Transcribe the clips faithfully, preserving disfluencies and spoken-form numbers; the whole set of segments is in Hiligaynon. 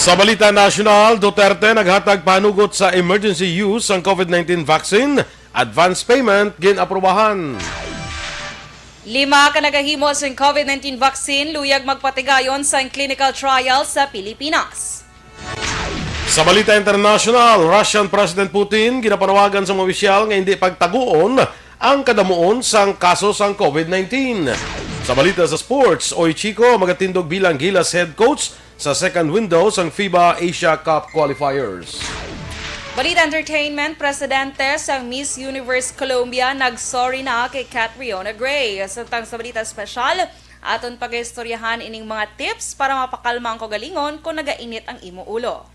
Sa balita nasyonal, Duterte naghatag panugot sa emergency use sang COVID nineteen vaccine, advance payment gin-aprobahan. Lima ka nagahimo sing COVID nineteen vaccine luyag magpatigayon sang clinical trial sa Pilipinas. Sa balita internasyonal, Russian President Putin ginapanawagan sa mga opisyal nga hindi pagtaguon ang kadamuon sang kaso sang COVID nineteen. Sa balita sa sports, Oy Chico magatindog bilang Gilas head coach sa second window sang FIBA Asia Cup qualifiers. Balita entertainment, presidente sang Miss Universe Colombia nag-sorry na kay Catriona Gray. Samtang sa balita espesyal, aton pagaistoryahan ining mga tips para mapakalma ang kaugalingon kung nagainit ang imo ulo.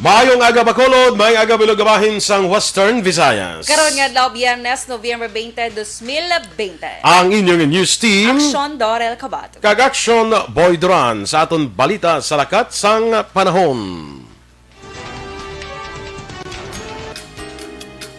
Maayong aga, Bacolod. Maayong aga, Bilog nga bahin sang Western Visayas. Karon nga adlaw, Biyernes, November twenty, twenty twenty. Ang inyong news team, Aksyon Dorel Cabato kag Aksyon Boy Duran sa aton balita sa lakat sang panahon.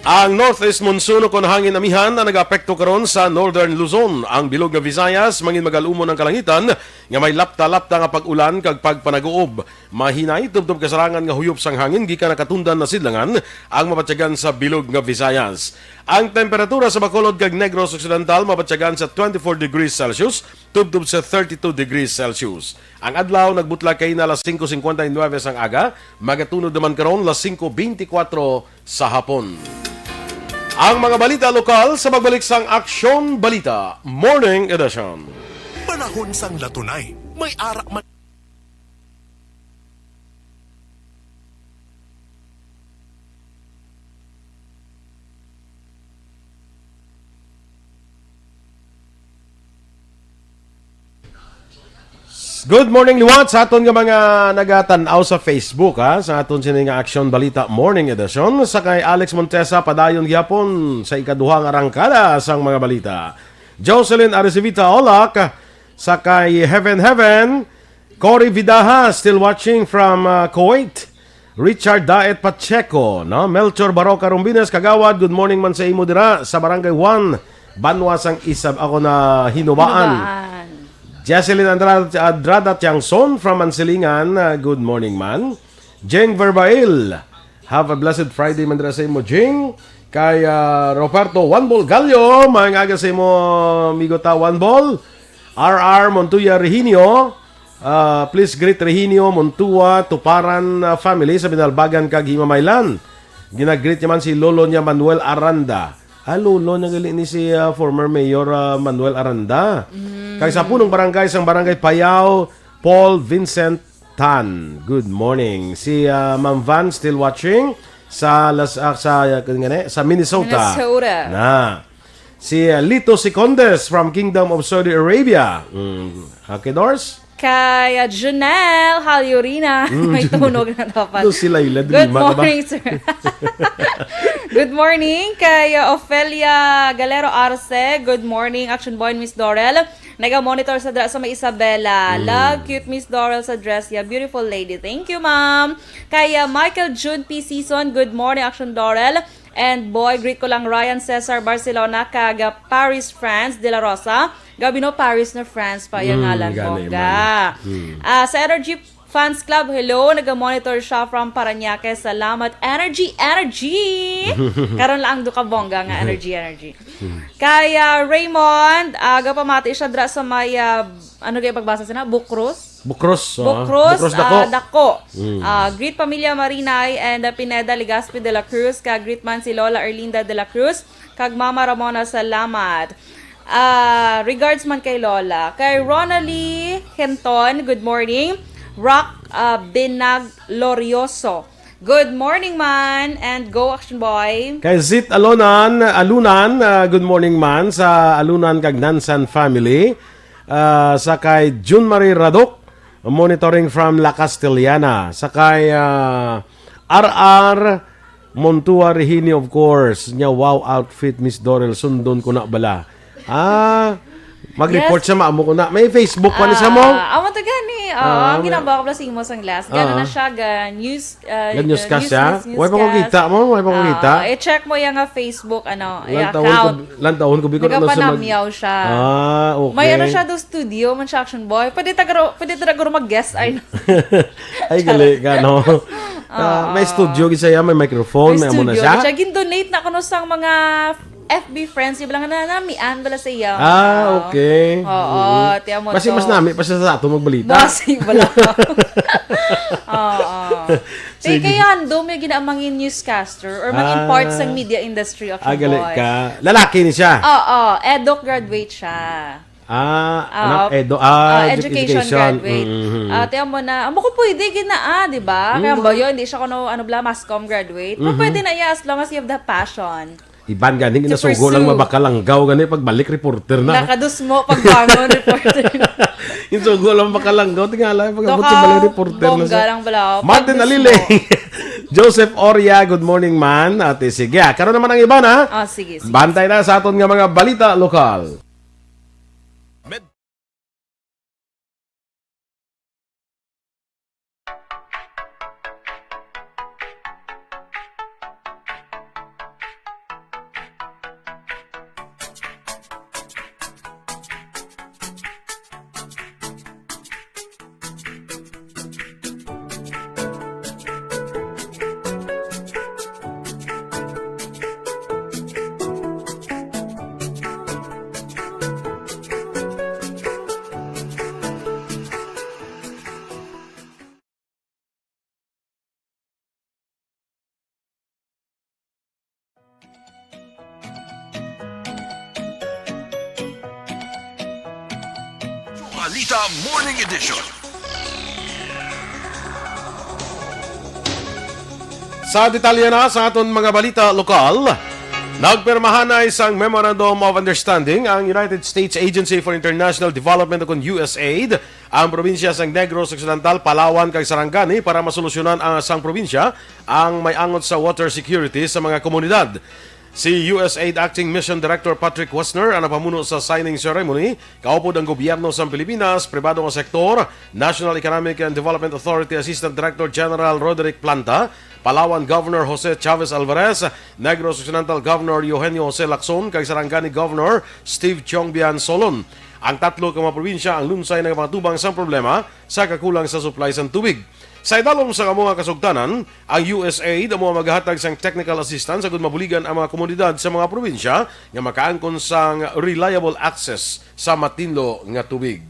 Ang northeast monsoon o kon hangin amihan ang nagaapekto karon sa Northern Luzon. Ang Bilog nga Visayas, mangin magalumon ang kalangitan nga may lapta-lapta nga pag-ulan kag pagpanaguob. Mahinay tubtob kasarangan nga huyop sang hangin gikan nakatundan na sidlangan ang mabatyagan sa Bilog nga Visayas. Ang temperatura sa Bacolod kag Negros Occidental mabatyagan sa twenty-four degrees Celsius tubtob sa thirty-two degrees Celsius. Ang adlaw nagbutla kay na alas singko cincuenta y nueve sang aga, magatunod naman karon alas singko beintikwatro sa hapon. Ang mga balita lokal sa pagbalik sang Aksyon Balita Morning Edition. Panahon sang latunay, may ara man. Good morning liwat sa aton nga mga nagatan-aw sa Facebook, ha, sa aton sini nga Aksyon Balita Morning Edition. Sa kay Alex Montesa, padayon gyapon sa ikaduha nga rangkada sang mga balita. Jocelyn Arcivita Olak, sa kay Heaven Heaven, Cory Vidaja, still watching from, uh, Kuwait. Richard Daet Pacheco, no? Melchor Baroca Rombines, Kagawad, good morning man sa imo dira sa Barangay One, Banwa sang Isab, ako na hinubaan. Hinubaan. Jesselyn Andrada, Andrada Tiangson from Mansilingan, uh, good morning man. Jeng Verbail, have a blessed Friday man dira sa imo, Jing. Kay, uh, Roberto One Ball Gallo, maayong aga sa imo, amigo ta One Ball. R R Montoya Reginio, ah, please greet Reginio Montua Tuparan, ah, family sa Binalbagan kag Himamaylan. Ginagreet niya man si lolo niya Manuel Aranda. Ah, lolo niya gali ni si, ah, former Mayor, ah, Manuel Aranda. Mm. Kag sa punong barangay sang Barangay Payao, Paul Vincent Tan. Good morning. Si, ah, Ma'am Van still watching sa Las, ah, sa, ah, kung gani, sa Minnesota. Minnesota. Na. Si, uh, Lito Secondes from Kingdom of Saudi Arabia. Mm. Okay, Dors? Kay, uh, Junel Halyurina. Mm, may Junel. Tunog na dapat. Doon sila yung Good ladrima, diba? Morning, sir. Good morning kay, uh, Ofelia Galero Arce. Good morning, Action Boy and Miss Dorel. Naga-monitor sa dra sa may Isabela. Mm. Love, cute Miss Dorel sa dress ya. Beautiful lady. Thank you, ma'am. Kay, uh, Michael June P Season. Good morning, Action Dorel. And boy, greet ko lang Ryan Cesar Barcelona kag Paris, France, De La Rosa. Gabi no, Paris na France pa yung Mm, ngalan mo. Gani, ga. Man. Mm. Ah, sa Energy Fans Club, hello. Naga-monitor siya from Parañaque. Salamat. Energy, energy! Karon lang ang duka bongga nga energy, energy. Mm. Kay, ah, Raymond, aga pamati siya dra sa may, ah, ano kaya pagbasa sina? Bukros? Bukros, ah, Bukros, Bukros Dako. Ah, Dako. Mm. Ah, greet Pamilya Marinay and, ah, Pineda Legaspi de la Cruz, kag greet man si Lola Erlinda de la Cruz, kag Mama Ramona, salamat. Ah, regards man kay Lola. Kay Ronalie Henton, good morning. Rock, ah, Binag Lorioso, good morning man, and go Action Boy. Kay Zit Alonan, Alunan, ah, good morning man sa Alunan kag Nansan family. Ah, sa kay Jun Marie Radok, monitoring from La Castellana. Sa kay, ah, R R Montua Rihini, of course. Nya, wow outfit, Miss Dorel. Sundon ko na bala. Ah, Mag-report Yes. siya, maamo ko na. May Facebook pa ni sa mo? Ah, amo to gani. Oo, Ah, ang may ginagawa ko pala sa imo sang last. Gano Ah. na siya, ga news, ah, Ga newscast news, siya? news, Why pa ko newscast. kita mo? Why pa ko Ah, kita? I-check mo yung, ah, Facebook, ano, yung Lantawon ko, account. lantawon ko, biko na lang siya mag- Nagapanamyaw siya. Ah, okay. May ano siya do, studio, man siya, action boy. Pwede ta garo-, pwede ta garo mag-guest, ay, Ay, gali ka, no? Ah, may Oo. studio gid siya, may microphone, may amo na studio siya? gid siya. Gin-donate na kuno sang mga F B friends, yung lang na, namian bala sa iya. Ah, Oo. okay. Oo, Mm. tiyan mo Basi to. mas nami pa siya sa ato magbalita. Basi bala. Oo. Sige. Kaya kaya ando may ginaamangin newscaster or mangin part Ah. sang media industry, action Ah, gali boy. ka. Lalaki ni siya? Oo, eduk graduate siya. Ah, Ah, ano? Edo-, ah, ah, edu-, education education. graduate. Mm-hmm. Ah, tiyan mo na, amo ko pwede gina, ah, di ba? Kaya Mm. ba yun, hindi siya kuno, ano bala, mass comm graduate. Pero Mm-hmm. pwede na iya as long as you have the passion. Iban gani, To ginasugo lang pursue. mabakalanggaw gani pagbalik reporter na. Nakadusmo pagbangon reporter na. Ginasugo lang mabakalanggaw, tingala, pag-abot Doka, sa balay reporter na bongga siya. lang bala, Martin pagdusmo. Alile. Joseph Oria, good morning, man. Ate, sige. Ah, karon naman ang iba na. Ah, sige, sige. Bantay na sa aton nga mga balita lokal. Med- Balita Morning Edition. Sa detalye na sa aton mga balita lokal, nagpirmahan na isang Memorandum of Understanding ang United States Agency for International Development o kon U S aid, ang probinsya sang Negros Occidental, Palawan, kag Sarangani para masolusyonan ang sang probinsya ang may angot sa water security sa mga komunidad. Si U S aid Acting Mission Director Patrick Westner ang napamuno sa signing ceremony. Kaupod ang gobyerno sang Pilipinas, pribado nga sektor, National Economic and Development Authority Assistant Director General Roderick Planta, Palawan Governor Jose Chavez Alvarez, Negros Occidental Governor Eugenio Jose Lacson, kag Sarangani Governor Steve Chongbian Solon. Ang tatlo ka mga probinsya ang lunsay nagapatubang sang problema sa kakulang sa supply sang tubig. Sa idalom sang amo nga kasugtanan, ang U S aid amo ang maghatag sang technical assistance agud mabuligan ang mga komunidad sa mga probinsya nga makaangkon sang reliable access sa matinlo nga tubig.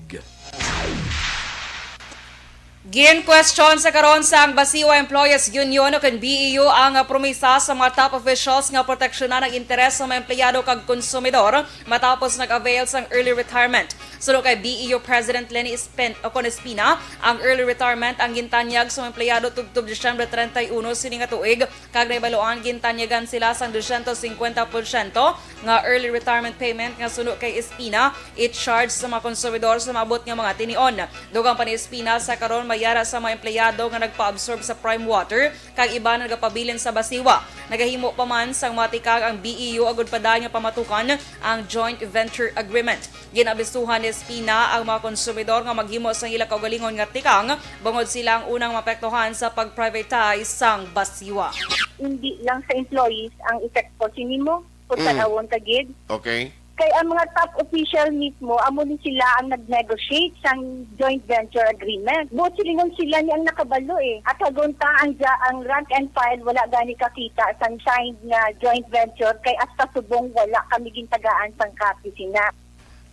Ginkwestiyon sa karon sang Basiwa Employees Union o kon B E U ang promisa sa mga top officials nga proteksyonan ang interes sa mga empleyado kag konsumidor matapos nag-avail sang early retirement. Suno kay B E U President Leni Espen-, o kon Espina, ang early retirement ang gintanyag sa mga empleyado tubtob Disyembre treinta y uno sini nga tuig, kag nahibaluan gintanyagan sila sang dosyentos singkwenta porsyento nga early retirement payment nga suno kay Espina, i-charge sa mga konsumidor sa maabot nga mga tinion. Dugang pa ni Espina, sa karon may yara sa mga empleyado nga nagpa-absorb sa Prime Water kag iban nagapabilin sa Basiwa. Nagahimo pa man sang mga tikang ang B E U agud pa dayon nga pamatukan ang joint venture agreement. Gin-abisuhan ni Espina ang mga konsumidor nga maghimo sang ila kaugalingon nga tikang, bangod sila ang unang maapektuhan sa pag-privatize sang Basiwa. Hindi lang sa employees ang epekto sini mo, kung Mm. tan-awon ta gid. Okay. Kay ang mga top official mismo, amo ni sila ang nag-negotiate sang joint venture agreement. Buot silingon sila ni ang nakabalo eh. At hagonta ang ja-, ang rank and file wala gani kakita sang signed nga joint venture kay hasta subong wala kami gintagaan sang copy sina.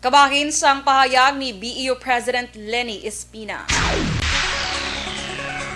Kabahin sang pahayag ni B E U President Leni Espina.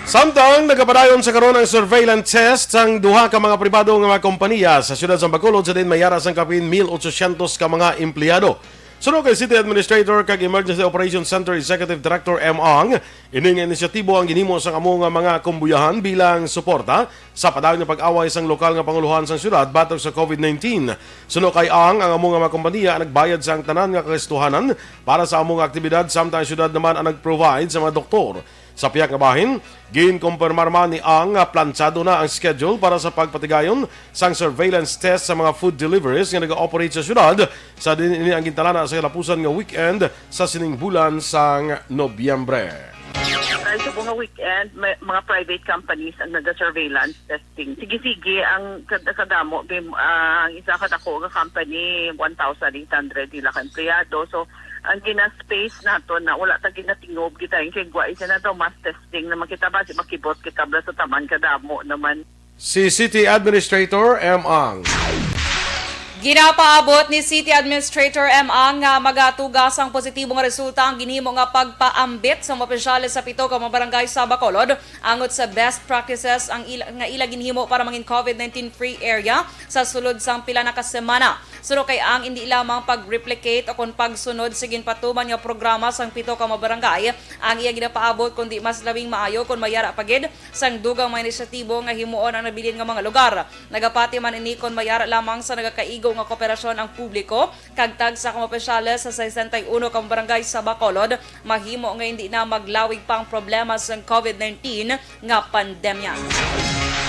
Samtang nagapadayon sa karon ang surveillance test sang duha ka mga pribado nga mga kompanya sa siyudad sang Bacolod, sa diin may yara sang kapin mil otsosyentos ka mga empleyado. Suno kay City Administrator kag Emergency Operations Center Executive Director M. Ang, ini nga inisyatibo ang ginhimo sang amo nga mga kumbuyahan bilang suporta sa padayon nga pag-away sang lokal nga pangulohan sang siyudad batok sa COVID nineteen. Suno kay Ang, ang amo nga mga kompanya ang nagbayad sang tanan nga kagastuhanan para sa amo nga aktibidad, samtang ang siyudad naman ang nag-provide sa mga doktor. Sa pihak nga bahin, ginkumpirmar man ni Ang nga plantsado na ang schedule para sa pagpatigayon sang surveillance test sa mga food deliveries nga nag-ooperate sa syudad, sa diin ini ang gintalana sa kalapusan nga weekend sa sining bulan sang Nobyembre. Kay subong nga weekend, may mga private companies ang naga-surveillance testing. Sige-sige ang kad-, kadamo, gin-, ah, ang isa ka dako nga company, one thousand eight hundred ila ka empleyado. So, ang gina-space nato na wala ta ginatingob kita, yung kay gwai siya na daw mass testing na makita ba, si makibot kita bala sa taman kadamo naman. Si City Administrator M. Ang. Ginapaabot ni City Administrator M. Ang nga magatuga sang positibo nga resulta ang ginhimo nga pagpaambit sa mga opisyales sa pito ka mga barangay sa Bacolod angot sa best practices ang ila, nga ila ginhimo para mangin covid nineteen free area sa sulod sang pila na ka semana. Suno kay Ang, indi lamang pag-replicate o kon pagsunod sa ginpatuman nga programa sang pito ka mga barangay ang iya ginapaabot, kundi mas labing maayo kon mayara pa gid sang dugang mga inisyatibo nga himuon ang nabilin nga mga lugar. Nagapati man ini kon mayara lamang sa nagakaigo nga kooperasyon ang publiko kag tagsa ka mga opisyales sa sesenta y uno ka mga barangay sa Bacolod, mahimo nga indi na maglawig pa ang problema sang covid nineteen nga pandemya.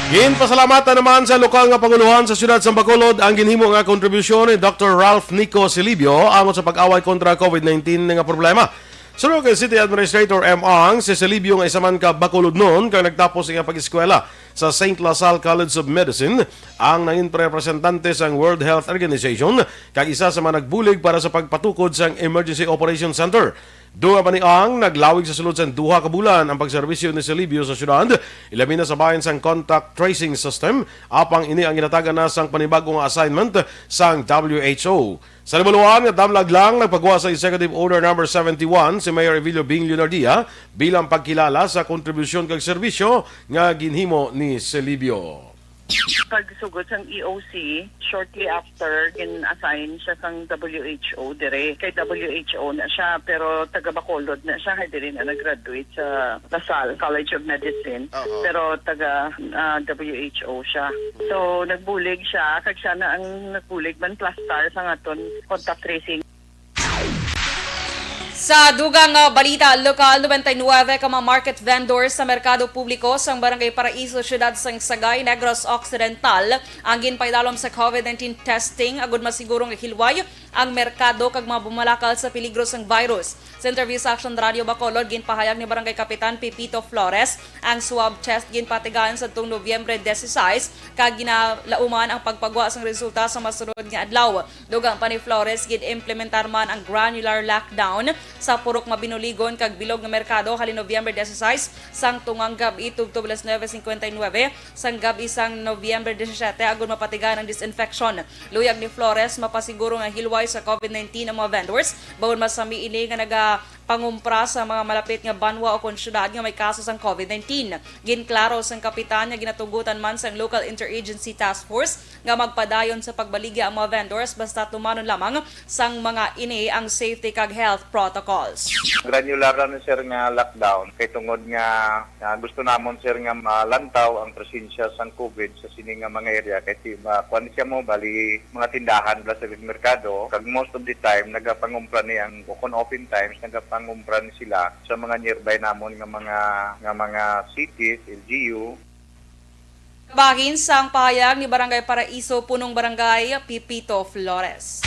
Ginpasalamatan naman sa lokal nga pangulohan sa siyudad sa Bacolod ang ginhimo nga kontribusyon ni Doktor Ralph Nico Silibio angot sa pag-away kontra covid nineteen nga problema. Suno kay City Administrator M. Ang, si Silibio nga isa man ka Bacolodnon kag nagtapos sa iyang pag-eskwela sa Saint La Salle College of Medicine, ang nangin representante sang World Health Organization kag isa sa mga nagbulig para sa pagpatukod sang Emergency Operation Center. Dugang pa ni Ang, naglawig sa sulod sang duha ka bulan ang pagserbisyo ni Silibio sa syudad, ilabi na sa bahin sang contact tracing system, apang ini ang ginatagan na sang panibag-o nga assignment sang W H O. Sa nabaluan nga damlag lang, nagpagwa sa Executive Order Number seventy-one si Mayor Evilio Bing Leonardia bilang pagkilala sa kontribusyon kag serbisyo nga ginhimo ni Silibio. Pagsugod sang E O C, shortly after, gin-assign siya sang W H O dire. Kay W H O na siya, pero taga Bacolod na siya, kay diri na nag-graduate sa La Salle College of Medicine. Oho. Pero taga, ah, W H O siya. So, nagbulig siya, kag siya na ang nagbulig man plastar sa aton contact tracing. Sa dugang nga balita lokal, noventa y nuebe ka mga market vendors sa merkado publiko sang Barangay Paraiso, siyudad sang Sagay, Negros Occidental, ang ginpaidalom sa covid nineteen testing agud masiguro nga hilway ang merkado kag mga bumalakal sa peligro sang virus. Sa interview sa Action Radio Bacolod, ginpahayag ni Barangay Kapitan Pepito Flores, ang swab test ginpatigayon sadtong Nobyembre dieciséis kag ginalauman ang pagpagwa sang resulta sa masunod nga adlaw. Dugang pa ni Flores, gin-implementar man ang granular lockdown sa purok Mabinuligon kag bilog nga merkado halin Nobyembre dieciséis sang tungang gab-i tubtob alas nuebe cincuenta y nuebe sang gab-i sang Nobyembre diecisiete agud mapatigayon ang disinfection. Luyag ni Flores, mapasiguro nga hilway sa covid nineteen ang mga vendors, bangod masami ini nga nagapangumpra sa mga malapit nga banwa o kon syudad nga may kaso sang covid nineteen. Ginklaro sang kapitan nga ginatugutan man sang Local Interagency Task Force nga magpadayon sa pagbaligya ang mga vendors basta tumanon lamang sang mga ini ang safety kag health protocols. Granular na, sir, nga lockdown kay tungod nga, nga gusto namon, sir, nga malantaw ang presensya sang covid sa sini nga mga area kay ti-, ma-, kuwan siya mo, bali mga tindahan bala sa merkado, kag most of the time nagapangumpra ni ang, o kon often times nagapangumpra ni sila sa mga nearby namon nga mga, nga mga cities, L G U. Kabahin sang pahayag ni Barangay Paraiso Punong Barangay Pepito Flores.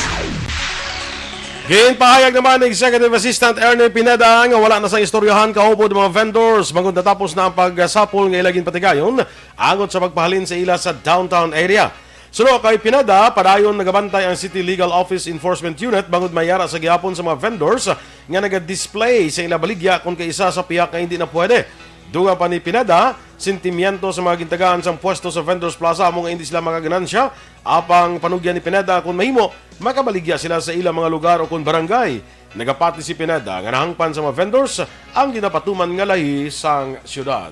Ginpahayag naman ni Executive Assistant Ernie Pineda nga wala na sang istoryahan kaupod ang mga vendors bangod natapos na ang pagsapol nga ila ginpatigayon angot sa pagpahalin sa ila sa downtown area. Suno kay Pineda, padayon nagabantay ang City Legal Office Enforcement Unit bangod may yara sa gihapon sa mga vendors nga naga-display sa ila baligya kon kaisa sa pihak nga hindi na pwede. Dugang pa ni Pineda, sentimiento sa mga gintagaan sang pwesto sa Vendors Plaza amo nga indi sila makaganansya, apang panugyan ni Pineda kon mahimo, makabaligya sila sa ilang mga lugar o kon barangay. Nagapati si Pineda nga nahangpan sa mga vendors ang ginapatuman nga lahi sang siyudad.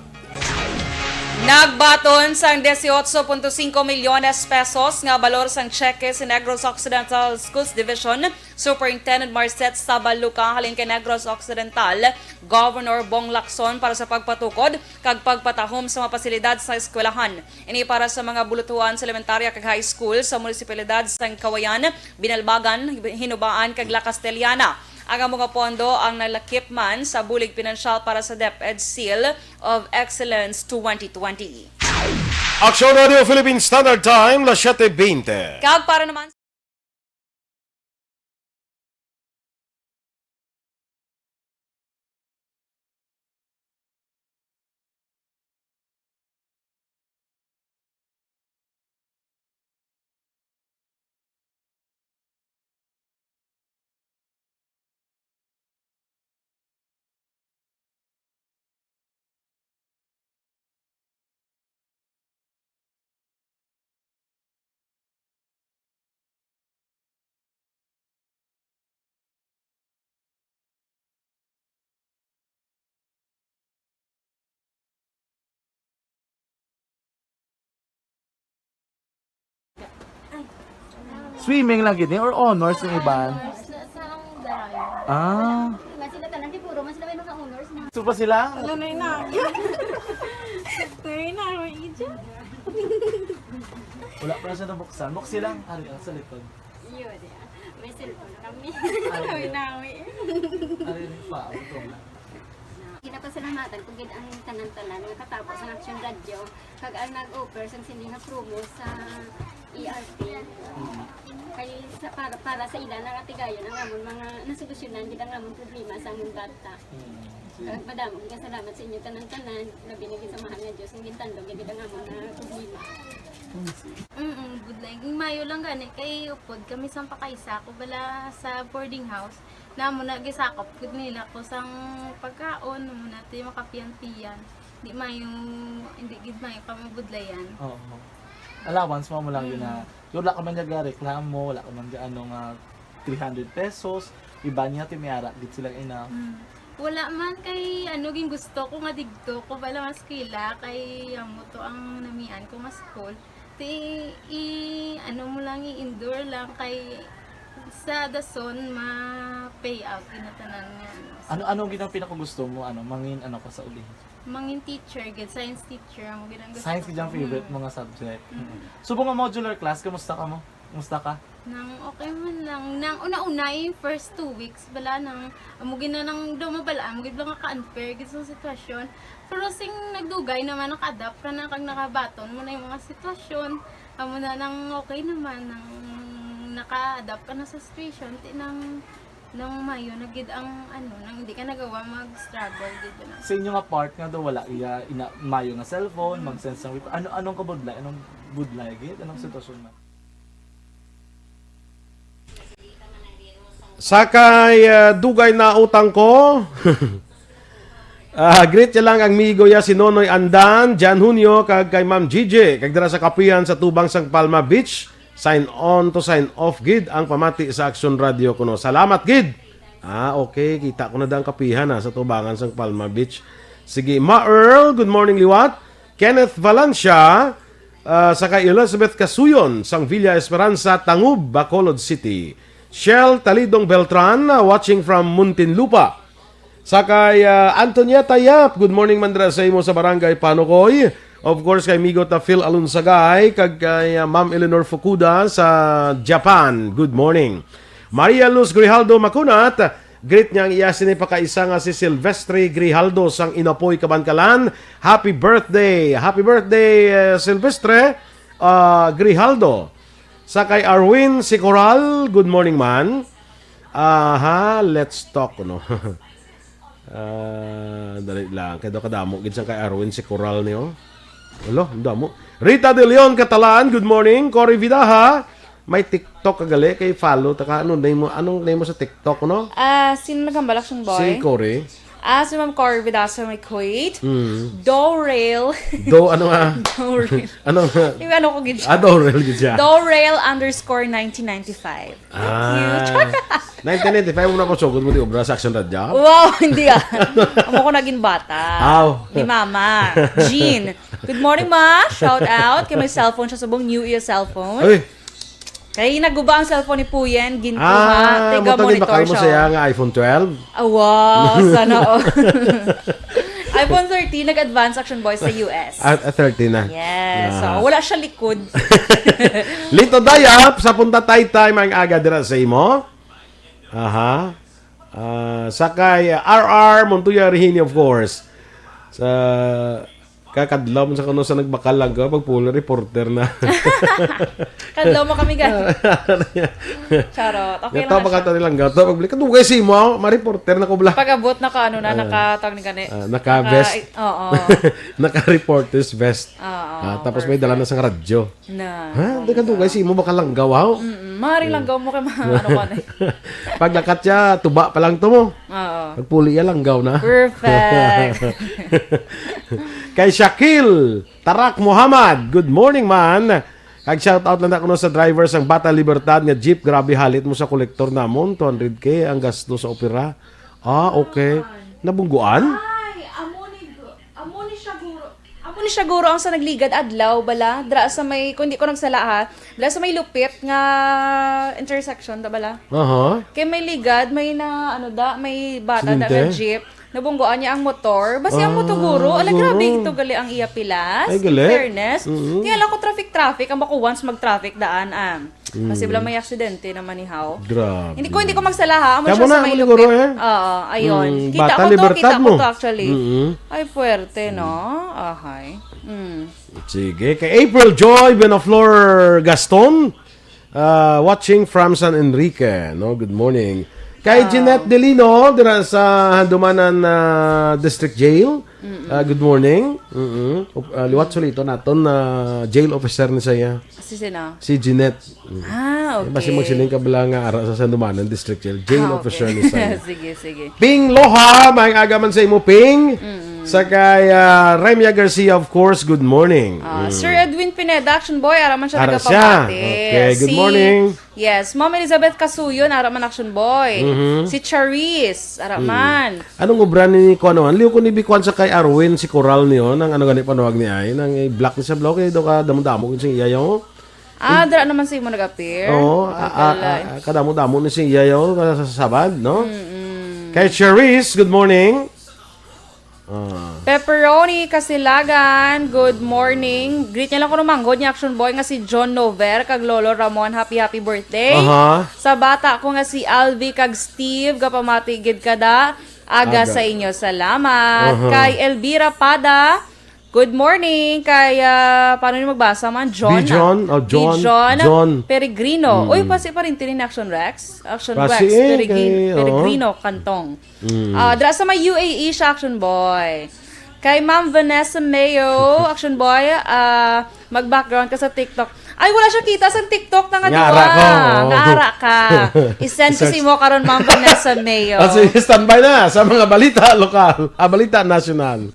Nagbaton sang dieciocho punto cinco milyones pesos nga balor sang tseke si Negros Occidental Schools Division Superintendent Marcet Sabaluca halin kay Negros Occidental Governor Bong Lacson para sa pagpatukod kag pagpatahom sa mga pasilidad sa eskwelahan. Ini para sa mga bulutuhan sa elementarya kag high school sa munisipalidad sang Cauayan, Binalbagan, Hinubaan, kag La Castellana. Ang amo nga pondo ang nalakip man sa bulig pinansyal para sa DepEd Seal of Excellence twenty twenty. Aksyon Radio Philippine Standard Time, las siete veinte. Kag para naman Swimming lang gid ni or honors yung iban? Sa, sa ang darayo. Ah, Mas sila tanan, di puro, mas sila may mga honors na. Gusto pa sila? Ano na yun na? Ano na yun na? May ija. Wala pa siya nabuksan. Buksi lang. Ari, sa likod. Yun, yeah. May cellphone kami. Nawi-nawi. Ari, pa. Ito nga. Ginapasalamatan ko gid ang tanan-tanan nga katapos ang Action Radio kag ang nag-offer sang sini nga promo sa E R P. Kay sa para, para sa ila nga tigayon ang amon mga nasolusyonan gid ang amon problema sa amon bata. Kag madamo nga salamat sa inyo tanan-tanan, labi na gid sa mahal nga Dios nga gintandog gid ang amon nga problema. Mm, budlay. Mayo lang gani kay upod kami sang pakaisa ko bala sa boarding house. Namo na gisakop gud nila ko sang pagkaon, mo na ti makapiyan-piyan. Di mayo, hindi gid mayo kami budlayan. Oo. Allowance mo mo lang yun na. Wala ka man niya reklamo, wala ka man niya ano nga three hundred pesos, iba niya ti may ara gid sila ina. Mm. Wala man kay ano ging gusto ko nga digto ko bala mas kila kay amo to ang namian ko nga school. Ti i ano mo lang i-endure lang kay sa dason ma-pay out ina tanan nga ano. Ano ano gid ang pinakagusto mo ano mangin ano ka sa uli? Mangin teacher gid, science teacher ang gid ang gusto Science gid ang ko. favorite Mm. mo nga subject. Mm. So mga modular class, kamusta ka mo? Kumusta ka? Nang okay man lang. Nang una-una yung first two weeks bala nang amo gid na nang daw mabal-an mo gid bala nga ka-unfair gid sa sitwasyon. Pero sing nagdugay naman naka-adapt ka na kag nakabaton mo na yung mga sitwasyon. Amo na nang okay naman nang naka-adapt ka na sa situation ti nang nang mayo na gid ang ano nang hindi ka nagawa mag-struggle gid na. Sa inyo nga part nga daw wala iya ina, mayo nga cellphone, mag-send sang report. Ano anong kabudlay? Anong budlay gid? Anong sitwasyon man? Sakay ah, dugay na utang ko. Ah, greet niya lang ang migo ya si Nonoy Andan, Jan Junio, kag kay Ma'am Gigi, kag dira sa kapihan sa Tubang sang Palma Beach. Sign on to sign off gid ang pamati sa Action Radio kuno. Salamat gid. Ah, okay, kita ko na dang kapihan ha, sa Tubangan sang Palma Beach. Sige, Ma Earl, good morning liwat. Kenneth Valencia, ah, sa kay Elizabeth Kasuyon sang Villa Esperanza, Tangub, Bacolod City. Shell Talidong Beltran, ah, watching from Muntinlupa. Sa kay ah, Antonieta Yap, good morning man dira sa imo sa Barangay Panukoy. Of course, kay Migo ta Phil Alunsagay, kag kay ah, Ma'am Eleanor Fukuda sa Japan. Good morning. Maria Luz Grijaldo Makunat, greet niya ang iya sini pakaisa nga si Silvestre Grijaldo sang Inapoy, Kabankalan. Happy birthday! Happy birthday, eh, Silvestre ah, Grijaldo. Sa kay Arwin Sicoral, good morning man. Aha, let's talk, no? Ah, dali lang. Kay daw kadamo gid sang kay Arwin Sicoral niyo. Alo, ang damo. Rita De Leon Catalan, good morning. Cory Vidaha, may TikTok ka gali kay follow ta ka. Ano name mo? Anong name mo sa TikTok, no? Ah, sino naghambal, Action Boy? Si Cory. Ah, si Ma'am Cory Vidaha sa may Kuwait. Mm. Dorel. Do, ano nga? Dorel. Ano nga? Yung ano ko gid siya. Ah, Dorel gid siya. Dorel underscore nineteen ninety-five. Ah. nineteen ninety-five mo na ko sugod mo di obra sa Action Radyo? Wow, hindi ah. Amo ko naging bata. Aw. Ni Mama. Jean. Good morning, Ma. Shout out. Kay may cellphone siya subong. New year cellphone. Uy, Kay naguba ang cellphone ni Puyen. Ginkuha. ah, Tiga mo to monitor ginbakal mo siya. Siya nga iPhone twelve? Ah, wow. Sana all. iPhone thirteen, nag-advance, Action Boy, sa U S. At, at thirteen na. Yes. Ah. So, wala siya likod. Lito Dayap, sa Punta Taytay, may aga dira sa imo. Aha. Ah, sa kay R R Montoya Rihini, of course. Sa kakadlaw man sa kuno sa nagbakal lang ko, pagpuli reporter na. Kadlaw mo kami, ga. Charot. Okay Ito, lang baka siya. Ito nilang gato. Pag kadugay si mo, ma-reporter na ko bala. Pag-abot, naka, ano na, Ah. Naka, tawag ni gani. Ah, naka-vest. Naka, oo. Naka-reporter's vest. Oo, Ah, tapos may dala na perfect. Sa radyo. Na, Ha? Di ka bongga. Dugay si mo, baka langgaw, ha? Mm-mm. Mari langgaw mo kay mga ano ka na. Paglakat siya, tuba pa lang to mo. Oo. Pagpuli ya, langgaw na. Perfect. Kay Shakil Tarak Muhammad, good morning, man. Kag shout out lang na kuno sa driver sang Bata Libertad nga jeep. Grabe, halit mo sa kolektor namon, two hundred K ang gasto sa opera. Ah, okay. Nabungguan? Ay, amo ni, amo ni siya guro. Amo ni siya guro ang sa nagligad adlaw bala, dra sa may, kung di ko nagsala ha, dra sa may lupit nga intersection ta bala. Aha. Kay may ligad, may na, ano da, may bata da Aksidente? Nga jeep. Nabunggoan niya ang motor. Basi ang Ah, motor guro. Ala, guro. Grabe ito gali ang iya pilas. Ay, gali. In fairness. Mm-hmm. Kaya lang ko traffic-traffic. Ang bako once mag-traffic daan, ah. Mm. Kasi bala may aksidente naman ni How. Grabe. Hindi ko, hindi ko magsala, ha. Amo Kaya siya mo na, sa may amo ni lupit. Guro, eh. Oo, ayun. Mm, Kita bata ko to, libertad kita ko mo. To actually. Mm-hmm. Ay, puwerte, no? Ahay. Mm. Sige. Kay April Joy Benaflor Gaston, ah, watching from San Enrique, no? Good morning. Kay Ah. Jeanette Delino, dira sa Handumanan, ah, District Jail. Mm-mm. Ah, good morning. Mm-mm. Op-, ah, liwat sulito naton na jail officer ni saya. Si sino? Si Jeanette. Mm. Ah, Eh, basi okay. Magsiling ka bala nga ara sa Sandumanan District Jail. Jail Ah, okay. Officer ni saya. Sige, sige. Ping Loha, maayong aga man sa imo, Ping. Mm-mm. Sa kay, ah, Remia Garcia, of course, good morning. Ah, Mm. Sir Edwin Pineda, Action Boy, ara man siya Ara siya. Nagapamati. Okay, good Si, morning. Yes, Ma'am Elizabeth Kasuyon, ara man Action Boy. Mhm. Si Charis, ara Mm. man. Anong obra ni kuan, no? Ang liw ko ni bikuan sa kay Arwin, si Coral niyo, nang ano gani panawag ni ay, nang i-block ni sa blog, eh, daw ka damo-damo yun sing iyayaw. Ah, dira naman sa imo nag-appear? Oo, Ah, a-, a-, pala. A-, kadamo-damo ni sing iyayaw, sa sabad, no? Mm-mm. Kay Cherise, good morning. Ah. Pepperoni Kasilagan, good morning. Greet niya lang ko manggod niya Action Boy nga si John Nover kag Lolo Ramon, happy, happy birthday. Aha. Sa bata ko nga si Alvi kag Steve, gapamati gid kada aga Aga. Sa inyo. Salamat. Aha. Kay Elvira Pada, good morning. Kay, ah, paano ni magbasa man? John, Bijon, ah. Oh, John. Bijon John. Peregrino. Mm. Uy, pasi pa rin tinin Action Rex. Action Pasi Rex, eh, Peregi-, kay, oo. Peregrino, Kantong. Mm. Ah, dra sa may U A E siya, Action Boy. Kay Ma'am Vanessa Mayo, Action Boy, ah, mag-background ka sa TikTok. Ay, wala siya kita sa TikTok na nga Nga duwa. Ara ko, oo. Nga ara ka. I-send ko Search. Si mo karon, Ma'am Vanessa Mayo. Ah, sige, standby na sa mga balita lokal, ah, balita nasyonal.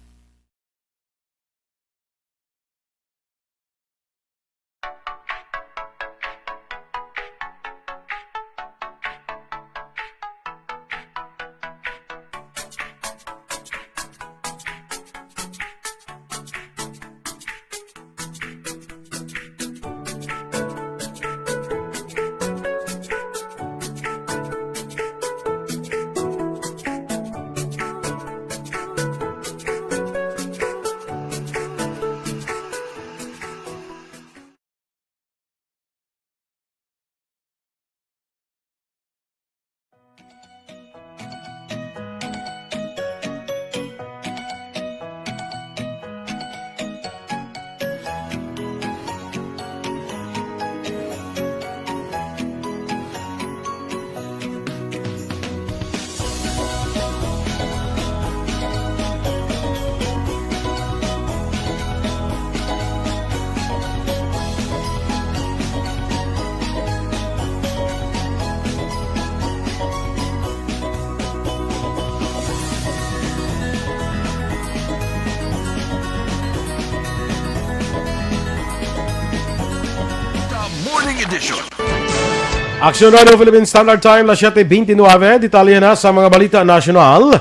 The Morning Edition. Action Radio Philippine Standard Time, las siete veintinueve. Detalye na sa mga balita nasyonal.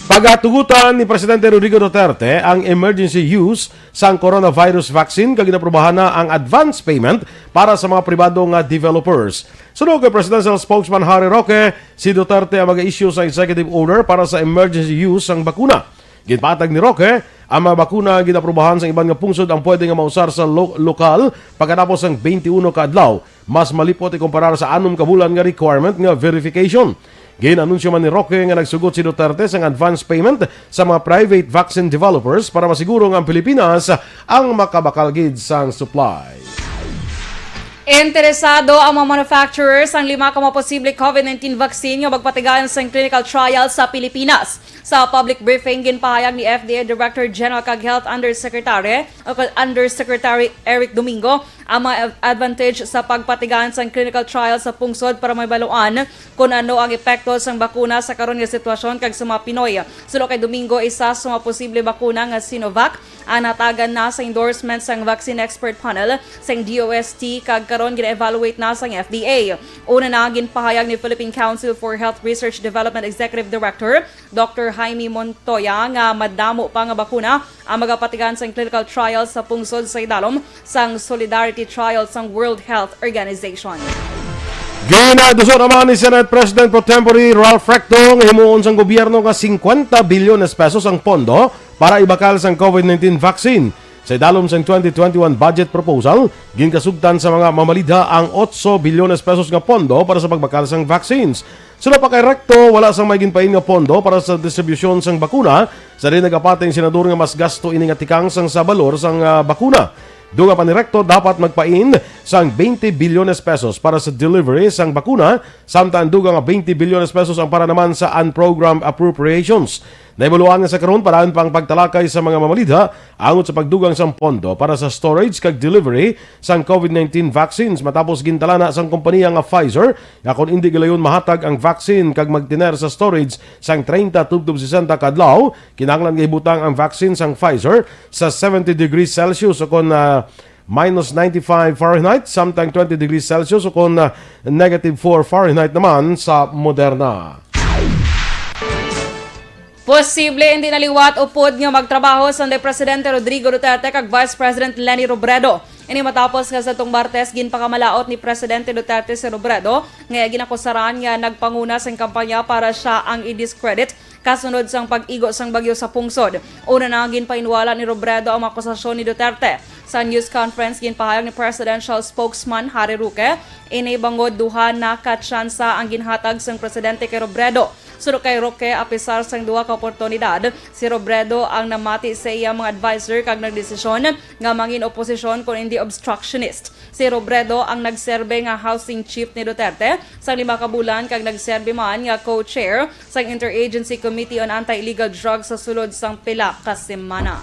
Pagatugutan ni Presidente Rodrigo Duterte ang emergency use sang coronavirus vaccine kag ginaprubahan na ang advance payment para sa mga pribado nga developers. Suno kay Presidential Spokesman Harry Roque, si Duterte ang mag-issue sa executive order para sa emergency use sang bakuna. Ginpatag ni Roque ang mga bakuna nga ginaprubahan sa iban nga pungsod ang pwede nga mausar sa lo-, lokal pagkatapos sang twenty-one ka adlaw. Mas malipot ikumparar sa anom ka bulan nga requirement nga verification. Gin-anunsyo man ni Roque nga nagsugot si Duterte sang advance payment sa mga private vaccine developers para masiguro nga ang Pilipinas ang makabakal gid sang supply. Interesado ang mga manufacturers sang lima ka mga posible COVID nineteen vaccine nga magpatigayon sang clinical trial sa Pilipinas. Sa public briefing, ginpahayag ni F D A Director General kag Health Undersecretary o kag Undersecretary Eric Domingo ang mga advantage sa pagpatigayon sang clinical trial sa pungsod para mahibaluan kon ano ang epekto sang bakuna sa karon nga sitwasyon kag sa mga Pinoy. Suno kay Domingo, isa sa mga posible bakuna nga Sinovac ang natagan na sa endorsement sang Vaccine Expert Panel sang D O S T kag karon gina-evaluate na sang F D A. Una na, ginpahayag ni Philippine Council for Health Research Development Executive Director Doctor Jaime Montoya nga madamo pa nga bakuna ang magapatigayon sang clinical trial sa pungsod sa idalom sang Solidarity Trial sang World Health Organization. Ginaduso naman ni Senate President Pro Tempore Ralph Recto nga himuon sang gobyerno nga fifty bilyones pesos ang pondo para ibakal sang COVID nineteen vaccine. Sa idalom sang twenty twenty-one budget proposal, ginkasugtan sa mga mamalidha ang eight bilyones pesos nga pondo para sa pagbakal sang vaccines. Suno pa kay Recto, wala sang may ginpain nga pondo para sa distribusyon sang bakuna, sa diin nagapati ang senador nga mas gasto ini nga tikang sang sa balor sang, ah, bakuna. Dugang pa ni Recto, dapat magpain sang twenty bilyones pesos para sa delivery sang bakuna, samtang dugang nga twenty bilyones pesos ang para naman sa unprogrammed appropriations. Nahibaluan nga sa karon, padayon pa ang pagtalakay sa mga mamalidha angot sa pagdugang sang pondo para sa storage kag delivery sang COVID nineteen vaccines, matapos gintala na sang kompanya nga Pfizer nga kon indi gilayon mahatag ang vaccine kag magtiner sa storage sang treinta tubtob sesenta ka adlaw, kinahanglan nga ibutang ang vaccine sang Pfizer sa seventy degrees Celsius o kon, ah, minus ninety-five Fahrenheit, samtang twenty degrees Celsius o kon, ah, negative four Fahrenheit naman sa Moderna. Posible hindi na liwat upod nga magtrabaho sanday Presidente Rodrigo Duterte kag Vice President Leni Robredo. Ini matapos nga sa tong Martes, ginpakamalaot ni Presidente Duterte si Robredo nga iya ginakusaran nga nagpanguna sang kampanya para siya ang i-discredit kasunod sang pag-igo sang bagyo sa pungsod. Una na, ginpainwala ni Robredo ang mga akusasyon ni Duterte. Sa news conference, ginpahayag ni Presidential Spokesman Harry Roque, ini bangod duha na ka tsansa ang ginhatag sang presidente kay Robredo. Suno kay Roque, apisar sang duha ka oportunidad, si Robredo ang namati sa iya mga adviser kag nagdesisyon nga mangin oposisyon kon indi obstructionist. Si Robredo ang nagserbe nga housing chief ni Duterte sang lima ka bulan kag nagserbe man nga co-chair sang Interagency Committee on Anti-Illegal Drugs sa sulod sang pila ka semana.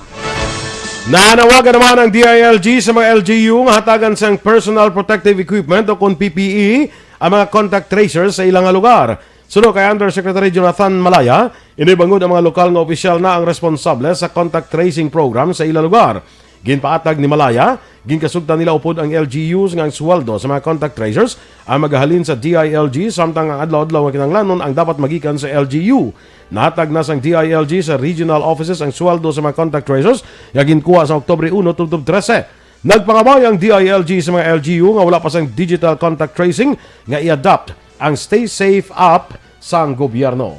Nanawagan naman ang D I L G sa mga L G U nga hatagan sang personal protective equipment o kon P P E ang mga contact tracers sa ilang lugar. Suno kay Undersecretary Jonathan Malaya, ini bangod ang mga lokal nga opisyal na ang responsable sa contact tracing program sa ila lugar. Ginpaatag ni Malaya, ginkasugtan nila upod ang L G Us nga ang sweldo sa mga contact tracers ang magahalin sa D I L G, samtang ang adlaw-adlaw nga kinahanglanon ang dapat magikan sa L G U. Nahatag na sang D I L G sa regional offices ang sweldo sa mga contact tracers nga ginkuha sa Oktubre uno tubtob trese. Nagpangabay ang D I L G sa mga L G U nga wala pa sang digital contact tracing nga i-adopt ang Stay Safe app sang gobyerno.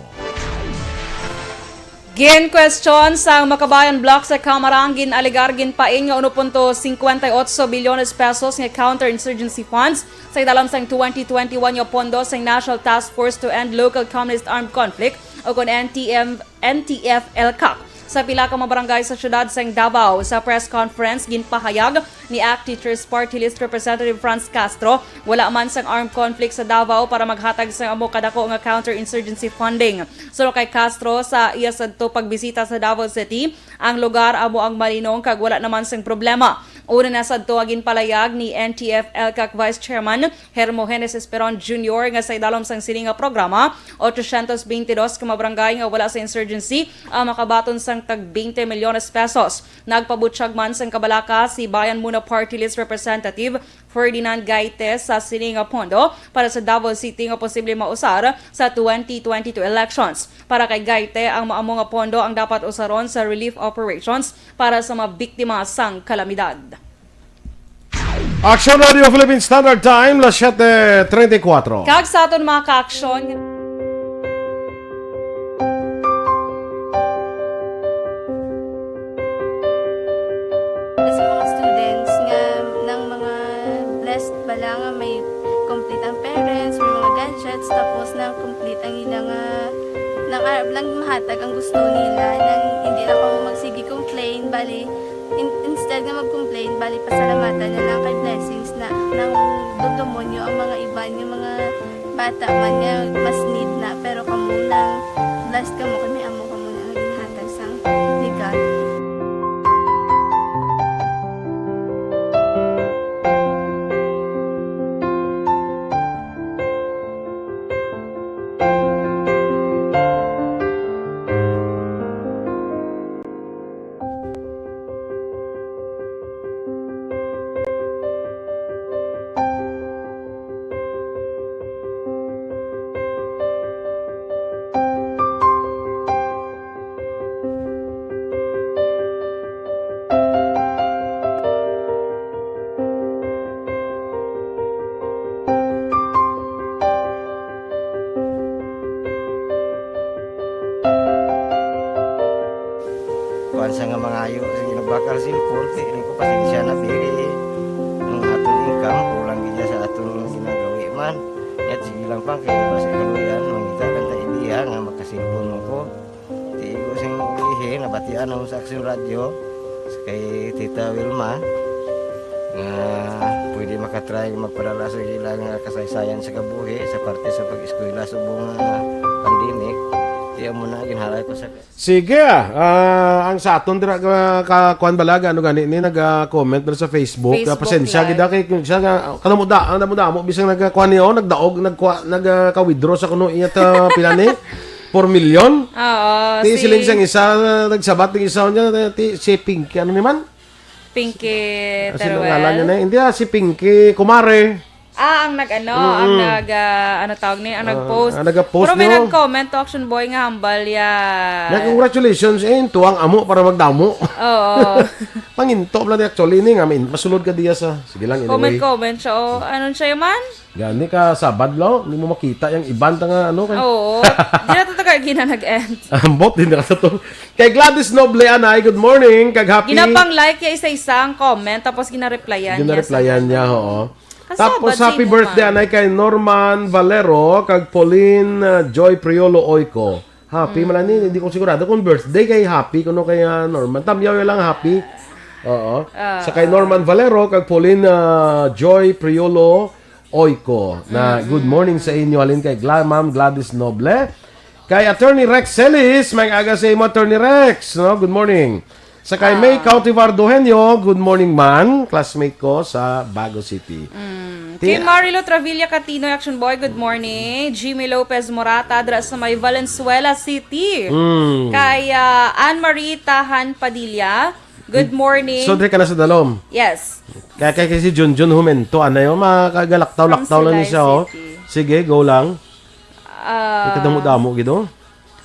Ginkwestiyon sang Makabayan Bloc sa Kamara ang gin-alegar ginpain nga uno punto cincuenta y ocho bilyones pesos nga counterinsurgency funds sa idalom sang twenty twenty-one nga pondo sang National Task Force to End Local Communist Armed Conflict o kon N T M, N T F L CAC. Sa pila ka mga barangay sa siyudad sang Davao, sa press conference, ginpahayag ni ACT Teachers Party List Representative Franz Castro, wala man sang armed conflict sa Davao para maghatag sang amo kadako nga counterinsurgency funding. Suno kay Castro, sa iya sadto pagbisita sa Davao City, ang lugar amo ang malinong kag wala naman sang problema. Una na sadto nga ginpalayag ni N T F L CAC Vice Chairman Hermogenes Esperon Junior nga sa idalom sang sini nga programa, ochocientos veintidós ka mga barangay nga wala sa insurgency ang makabaton sang tag twenty milyones pesos. Nagpabutyag man sang kabalaka si Bayan Muna Party List Representative Ferdinand Gaite sa sini nga pondo para sa Davao City nga posible mausar sa twenty twenty-two elections. Para kay Gaite, ang maamo nga pondo ang dapat usaron sa relief operations para sa mga biktima sang kalamidad. Aksyon Radio Philippine Standard Time, las siete treinta y cuatro. Kag sa aton mga kaaksyon, sa mga students nga nang mga blessed bala nga may complete ang parents, may mga gadgets, tapos na complete ang ilang Ang mahatag ang gusto nila, nang hindi na kamo magsige complain, bali, in-, instead nga mag-complain, bali, pasalamatan na lang kay blessings na nang dudumo nyo ang mga iban, yung mga bata man nga mas need na, pero kamo nang blessed kamo kay may amo kamo na nga ginhatag sang legal. Kuan sa nga mangayo, sige, nagbakal cellphone, kay ko, pasensya na, dili. Ang aton income, kulang gid sa aton ginagawi man. Yat, sige lang, pang, kay basi kaluyan, mangita lang ta idea nga makasilpon mo ko. Ti ko sing ihi, nabatian ako sa Action Radio, sa kay Tita Wilma, nga pwede makatry magpadala sa ila nga kasaysayan sa kabuhi sa parte sa pag-eskwela subong nga pandemic. Ti amo na ginhalay ko sa Sige, ah, ang sa aton dira ka, ka kuan bala, ano gani ni, naga-comment dira sa Facebook. Facebook Ah, pasensya Live. gid kay kung siya nga, kadamo da, ang damo-damo bisang nagkuan niyo, nagdaog, nagkuha, nagka-withdraw sa kuno iya ta pila ni? Four million? Oo, Ti si siling sang isa, nagsabat ng isa niya, ti si Pinky, ano ni man? Pinky Ah, sino Teruel. ngalan niya na? Hindi, ah, si Pinky Kumare. Ah, ang nag-ano, ang Mm-mm. nag, ah, ano tawag ni, ang Ah, nag-post. ang nag-post Pero may nyo. nag-comment to, Action Boy, nga hambal ya. Na, congratulations, eh, tuwang amo para magdamo. Oo. Panginto lang ni actually ni nga, min-, masulod ka diya sa, sige lang, Comment, anyway. comment siya, oh. Anong siya man? Gani ka, Sabad, lo, hindi mo makita yung iban ta nga, ano, kay Oo. Di na to taga gina nag-end. Ambot, hindi na sa to. Kay Gladys Noble, anay, good morning. Kag happy. Ginapang like ya isa-isa ang comment, tapos gina-replyan niya sa Gina-replyan niya, oo. Kasabad Tapos, sa happy imo birthday, man. anay, kay Norman Valero, kag Pauline, uh, Joy Priolo Oico. Happy Mm. man ni, hindi ko sigurado kung birthday kay happy, kuno kay, uh, Norman. Tamyaw lang happy. Oo. Ah. Sa kay Norman Valero, kag Pauline, uh, Joy Priolo Oico. Na, Mm. good morning sa inyo. Halin kay Gla-, Ma'am Gladys Noble. Kay Attorney Rex Celis, may aga sa imo, Attorney Rex. No? Good morning. Sa kay May Ah. Cautivar Dohenyo, good morning, man. Classmate ko sa Bago City. Mm. Ti- Kay Marilo Travilla Catino, Action Boy, good morning. Jimmy Lopez Morata, dra sa may Valenzuela City. Mm. Kay, ah, Anne Marie Tahan Padilla, good morning. So, dre ka na sa dalom? Yes. Kaya kay, kay si Junjun Humento, ano yun, makagalaktawlaktaw From lang Sila siya, oh. City. Sige, go lang. Ah. Ikadamo-damo, gido.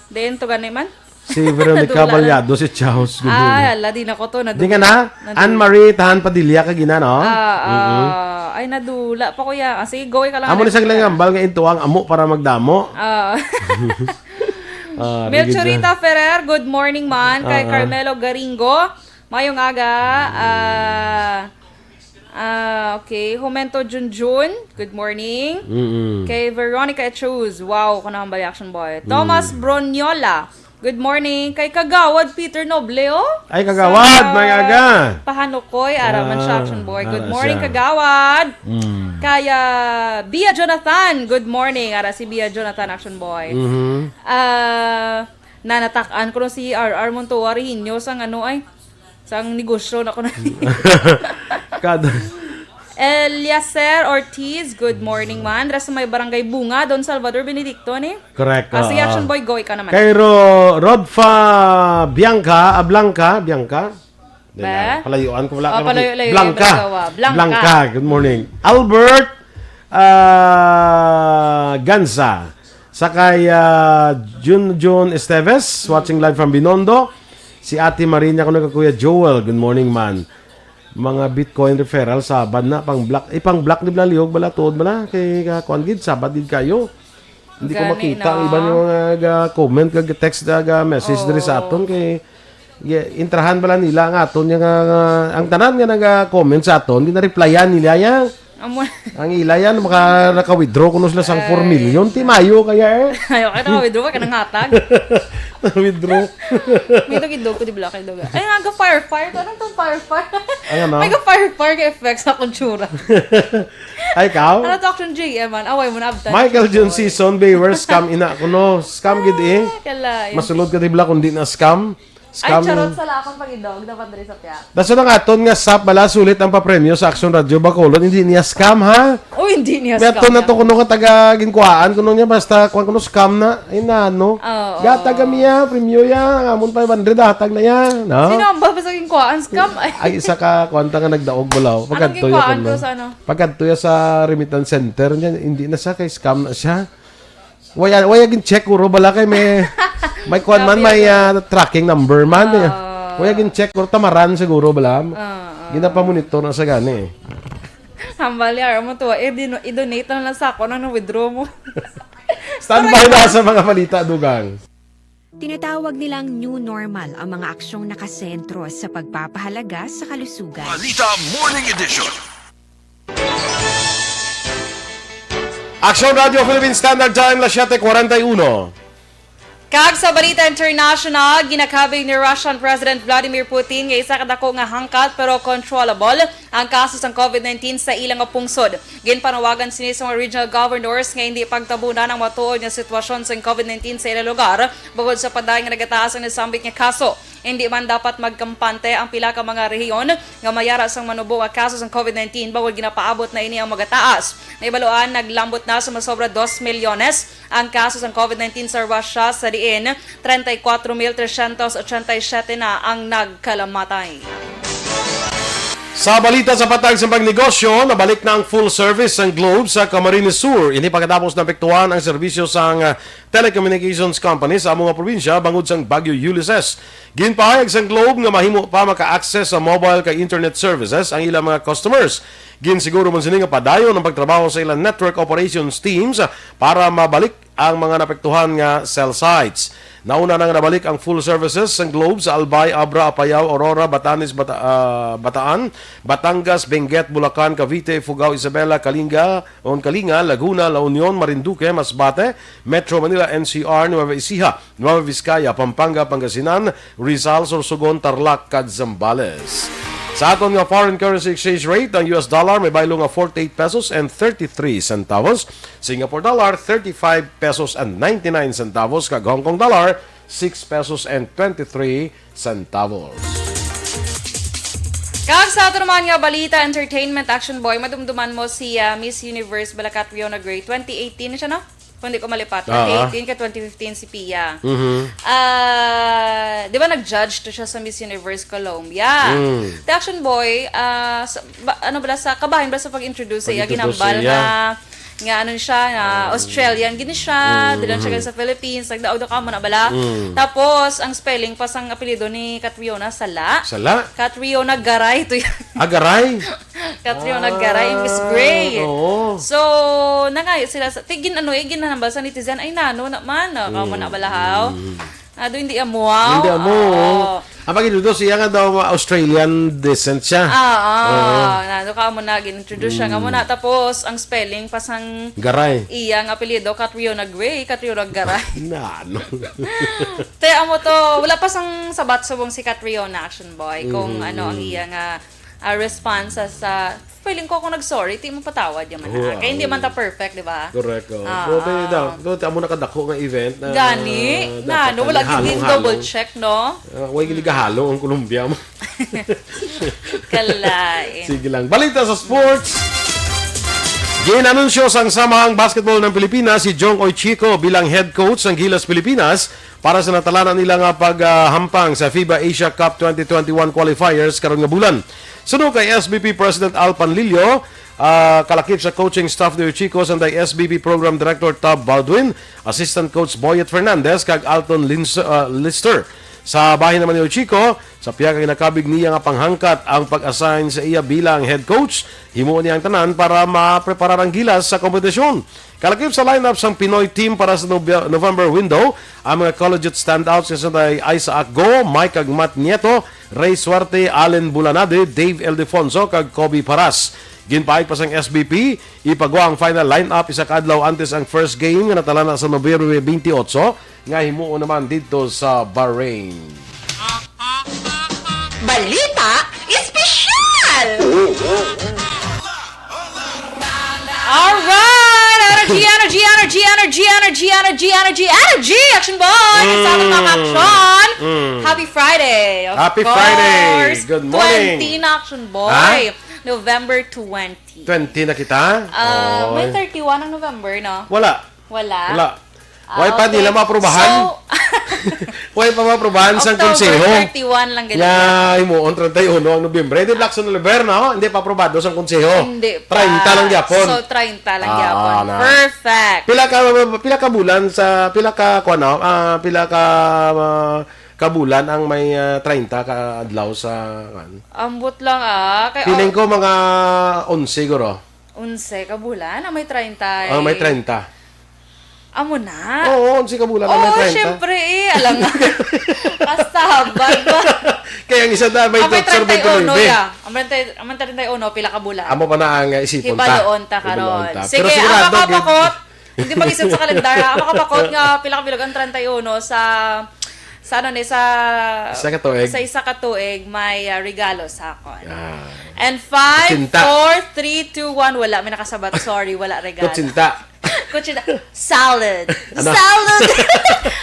Diin to gani man? Si Veronica Nadula na. Balyado, si Charles Guduli. Ay, ala, di na ko to. Di ka Nadula. na? Nadula. Anne Marie Tahan Padilla ka gina, no? Ah, ah. Mm-mm. Ay, nadula pa, kuya. Ah, sige, go, ikaw lang. Amo na sa lang. Hambal nga ito ang amo para magdamo. Ah. Ah, Melchorita rigid na. Ferrer, good morning, man. Kay Ah, ah. Carmelo Garingo, mayong aga. Ah, Ah, okay. Humento Junjun, good morning. Mm-mm. Kay Veronica Echuz, wow, ko naman ba, Action Boy. Mm. Thomas Broniola, good morning. Kay Kagawad Peter Noble, oh. Ay, Kagawad, Sa may aga. Pahanukoy, ara man siya, Ah, Action Boy. Good ara morning, siya. Kagawad. Mm. Kay, ah, Bia Jonathan, good morning. Ara si Bia Jonathan, Action Boy. Mhm. Ah, nanatak-an ko no si R R Montoya Rehiño sang ano ay, sang negosyo na ko na. Kada. Eliacer Ortiz, good morning, man. Dra sa may Barangay Bunga, Don Salvador Benedicto, ni? Correct, Ah, sige, oo. Action Boy, go, ikaw naman. Kay Ro-, Rodfa Bianca, ah, Blanca, Bianca. Di Ba? na, palayuan ko, wala Oh, ka maki-, palayo-layo, Blanca. Blanca, wa. Blanca. Blanca, good morning. Albert, ah, Ganza. Sa kay, ah, Junjun Esteves, watching live from Binondo. Si Ate Marina, kuno kay Kuya Joel, good morning, man. Mga Bitcoin referral, Sabad na, pang block. Eh, pang block ni Blalihog, bala, tuod, bala. Kay, ah, kuwan gid, Sabad gid kayo. Hindi ko Gani, makita ang no? iba nga mga ga-comment, ga-text, ga-message diri sa Oo. aton. Kay, gi-, intrahan bala nila ang aton nga, nga, ang tanan nga naga-comment sa aton, gina-replyan nila ya. Amo. Ang ila yan, maka, naka-withdraw kuno sila sang four million. Ti mayo kaya eh. Ayaw ka naka-withdraw, ka nang hatag. Withdraw. May dog-idog ko, di ba, kay dog. Ay, nga, ga-fire-fire. Anong tong fire-fire? Ay, ano? May ga-fire-fire ka effect sa akong tsura. Ay, ikaw? Ano to, action J M, man? Away mo na, abtan. Michael John Season, beware, scam ina ko, no? Scam gid eh. Ay, kalain. Masulod ka, di ba, kung di na scam? Ay, scam. Charot, sa lakon pag-idog, dapat diri sa piyak. Daso lang aton nga sap bala, sulit ang papremyo sa Action Radio Bacolod, hindi niya scam, ha? Oh, hindi niya scam. May ato na to kuno ka taga ginkuhaan kuno niya, basta kuan kuno scam na. Ay, nano. Oo. Gataga miya, premyo ya, ang amon five hundred, hatag na ya, no? Sino ang ba sa ginkuhaan scam? Ay. Ay, isa ka kuan ta nga nagdaog bulaw. Anong ginkuhaan ko sa ano? Pagkadto ya sa remittance center niya, hindi na siya, kay scam na siya. Waya, waya gin-check, guro, bala kay may, may kuwan man, may, ah, tracking number man, eh. Ah. Waya gin-check, guro, tamaran siguro, bala. Ah, ah. Ginapamonitor na sa gani, eh. Hambal niya, mo to, eh, dino-, i-donate na lang sa ako nang na-withdraw mo. Standby na sa mga balita, Dugang. Tinatawag nilang new normal ang mga aksyong nakasentro sa pagpapahalaga sa kalusugan. Balita Morning Edition. Aksyon Radio Philippine Standard Time, las siete cuarenta y uno. Kag sa balita international, ginakabig ni Russian President Vladimir Putin nga isa ka dako nga hangkat pero controllable ang kaso sang covid nineteen sa ila nga pungsod. Ginpanawagan sini sa mga regional governors nga hindi pagtabunan ang matuod nga sitwasyon sang covid nineteen sa ila lugar, bukod sa padayon nga nagataas ang nasambit nga kaso. Hindi man dapat magkampante ang pila ka mga rehiyon nga may ara sang manubo nga kaso sang covid nineteen, bangod ginapaabot na ini ang magataas. Nahibaluan, naglambot na sa masobra dos milyones ang kaso sang covid nineteen sa Russia, sa diin treinta y cuatro mil trescientos ochenta y siete na ang nagkalamatay. Sa balita sa patag sa pagnegosyo, nabalik na ang full service sang Globe sa Camarines Sur. Ini pagkatapos naapektuhan ang serbisyo sang, ah, telecommunications company sa amo nga probinsya bangod sang Bagyo Ulysses. Ginpahayag sang Globe nga mahimo pa maka-access sa mobile kag internet services ang ilang mga customers. Ginsiguro man sini nga padayon ang pagtrabaho sa ilang network operations teams para mabalik ang mga naapektuhan nga cell sites. Nauna na nga nabalik ang full services sang Globe sa Albay, Abra, Apayao, Aurora, Batanes, Bata-, ah, Bataan, Batangas, Benguet, Bulacan, Cavite, Ifugao, Isabela, Kalinga, on Kalinga, Laguna, La Union, Marinduque, Masbate, Metro Manila, N C R, Nueva Ecija, Nueva Vizcaya, Pampanga, Pangasinan, Rizal, Sorsogon, Tarlac, kag Zambales. Sa aton nga foreign currency exchange rate, ang U S dollar may baylo nga forty-eight pesos and thirty-three centavos, Singapore dollar, thirty-five pesos and ninety-nine centavos, kag Hong Kong dollar, six pesos and twenty-three centavos. Kag sa ato naman nga balita, entertainment, Action Boy, madumduman mo si, ah, Miss Universe bala, Catriona Gray, twenty eighteen siya, no? Kung di ko malipat, ah, twenty eighteen ka twenty fifteen si Pia. Mhm. Ah, di ba nag-judge to siya sa Miss Universe Colombia? Mm. Te, Action Boy, ah, sa, ba, ano bala, sa kabahin bala sa pag-introduce sa iya, pag-introduce ginambal sa iya nga, nga ano siya, nga, ah, Australian gini siya, mm, dili lang siya, mm, sa Philippines, nagdaog-daog ka mo na bala. Mm. Tapos, ang spelling pa sang apelyido ni Catriona, sala. Sala? Catriona Garay to yan. Ah, Garay? Catriona Garay, Miss Gray. Ah, oo. So, nangayo sila sa, ti-, gin-, ano, eh, ginahambal sa netizen, "Ay, nano naman, ah, kamo na balahaw." Mm. Ah, do, hindi amo, ah. Hindi amo. Oo. Ang pag-introduce, siya nga daw, Australian descent siya. Ah, ah. Oo. Nano ka mo na, gin-introduce siya nga mo na. Mm. Tapos, ang spelling, pasang Garay. Iyang apelyido, Catriona Gray, Catriona Garay. Nano. Te, amo to, wala pa sang sabat subong si Catriona, Action Boy, kung, mm, ano ang iya nga ah, response sa, sa, feeling ko kung nag-sorry, di mo patawad yung man. Oo, ah. Kaya hindi man ta perfect, di ba? Correct, oh. Ah, pero tayo ah. Daw, ito, amo na kadako nga event na gani, dapat na, no, wala gid halong-halong. Double check, no? Ah, wala gid halong ang Colombia mo. Kalain. Sige lang. Balita sa sports. Ginanunsyo sang Samahang Basketball ng Pilipinas si Jong Oichiko bilang head coach ng Gilas Pilipinas para sa natalanan nila nga paghampang sa FIBA Asia Cup twenty twenty-one qualifiers karon nga bulan. Suno kay S B P President Al Panlilio, ah, kalakip sa coaching staff ni Oichiko, sanday S B P Program Director Tab Baldwin, Assistant Coach Boyet Fernandez, kag Alton Lins-, ah, Lister. Sa bahin naman ni Oichiko, sa pihak nga ginakabig niya nga panghangkat ang pag-assign sa iya bilang head coach, himuon niya ang tanan para mapreparar ang Gilas sa kompetisyon. Kalakip sa lineup sang Pinoy team para sa Nobya-, November window, ang mga collegiate standouts nga sila Isaac Go, Mike Agmat Nieto, Ray Suerte, Allen Bulanade, Dave Ildefonso, kag Kobe Paras. Ginpahayag pa sang S B P, ipagwa ang final lineup isa ka adlaw antes ang first game nga natalana sa Nobyembre twenty-eight, nga himuon naman didto sa Bahrain. Balita Espesyal! Alright! Energy, energy, energy, energy, energy, energy, energy, energy! Action Boy! Sa ating mga action! Happy Friday! Of Happy Friday! course. Good morning. twenty na, Action Boy! November twenty. Twenty na kita? Ah, may Oy. thirty-one ang November, no? Wala. Wala? Wala. Ah, Why pa okay. nila maaprubahan? So, Why pa maaprubahan sang October konseho? thirty-one lang ganyan. Nga himuon treinta y uno ang Nobyembre. Hindi, Blackson Oliver, no? Hindi pa aprobado sang konseho. Hindi pa. Treinta lang gyapon. So, treinta lang Ah, gyapon. na. Perfect. Pila ka pila ka bulan sa pila ka kuan, no? Ah, pila ka ah, ka bulan ang may ah, treinta ka adlaw sa kuan? Ambot lang ah. Kay, Feeling ko mga onse siguro. Unse ka bulan? Ah, may treinta. Ah, may treinta. Amo na. Oo, onse ka bulan ang may Oo, treinta. syempre eh. Alam nga. Kasabag ba? Kaya ang isa na may Ang may doktor, may treinta y uno, tuloy. ya. Ang may treinta, ang may treinta y uno, pila ka bulan? Amo pa na ang uh, isipon ta. Hibaloon ta karon. Hibaloon ta. Sige, Pero ang sigurado, makapakot. Hindi mag-isip sa kalendar, ha? Ang makapakot nga pila ka bilog ang treinta y uno sa sa ano ni sa Isa ka tuig. Sa isa ka tuig may uh, regalo sa akon. Ah. And five, Kutsinta. four, three, two, one. Wala, may nakasabat. Sorry, wala regalo. Kutsinta. Kutsinta. Salad. Ano? Salad.